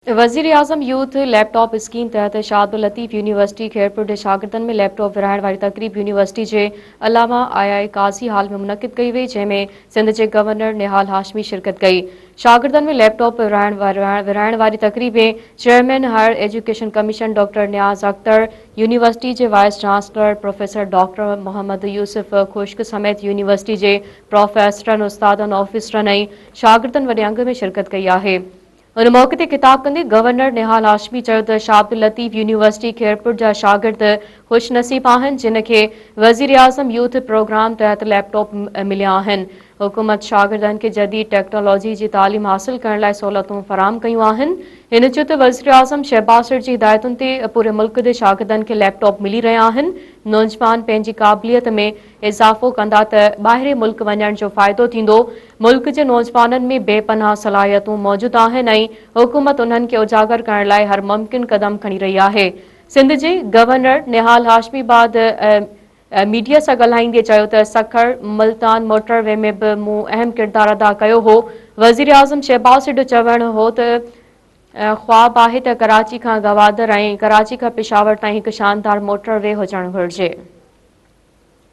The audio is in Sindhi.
وزيراعظم يوٿ ليپ ٽاپ اسڪيم تحت شاهه عبداللطيف يونيورسٽي خيرپور جي شاگردن ۾ ليپ ٽاپ ورهائڻ واري تقريب يونيورسٽي جي علامه آء آء قاضي هال ۾ منعقد ڪئي وئي جنهن ۾ سنڌ جي گورنر نهال هاشمي شرڪت ڪئي. شاگردن ۾ ليپ ٽاپ ورهائڻ واري تقريب ۾ chairman higher education commission doctor Niaz Akhtar, university جي vice chancellor professor doctor Muhammad Yousuf Khushk سميت يونيورسٽي جي پروفيسرن، استادن، آفيسرن ۽ شاگردن وڏي انگ ۾ شرڪت ڪئي آهي. ان موقعي تي خطاب ڪندي گورنر نهال هاشمي چيو ته شاهه عبداللطيف يونيورسٽي خيرپور جا شاگرد خوش نصيب آهن جن کي وزيراعظم يوٿ پروگرام تحت ليپ ٽاپ مليا آهن، حڪومت شاگردن کي جديد ٽيڪنالاجي جي تعليم حاصل ڪرڻ لاء سهولتون فراهم ڪيون آهن. هن چيو ته وزيراعظم شهباز شريف جي هدايتن تي پوري ملڪ جي شاگردن کي ليپ ٽاپ ملي رهيا آهن، نوجوان پنهنجي قابليت ۾ اضافو ڪندا ته ٻاهرين ملڪ وڃڻ جو فائدو ٿيندو، ملڪ جي نوجوانن ۾ بي پناهه صلاحيتون موجود آهن ۽ حڪومت انهن کي اجاگر ڪرڻ لاء هر ممڪن قدم کڻي رهي آهي. سنڌ جي گورنر نهال هاشمي بعد ميڊيا سان ڳالهائيندي چيو ته سکر ملتان موٽر وي ۾ به مون اهم ڪردار ادا ڪيو هو، وزيراعظم شهباز شريف جو چوڻ هو ته خواب آهي ته ڪراچي کان گوادر ۽ ڪراچي کان پشاور تائين هڪ شاندار موٽر وي هجڻ گهرجي.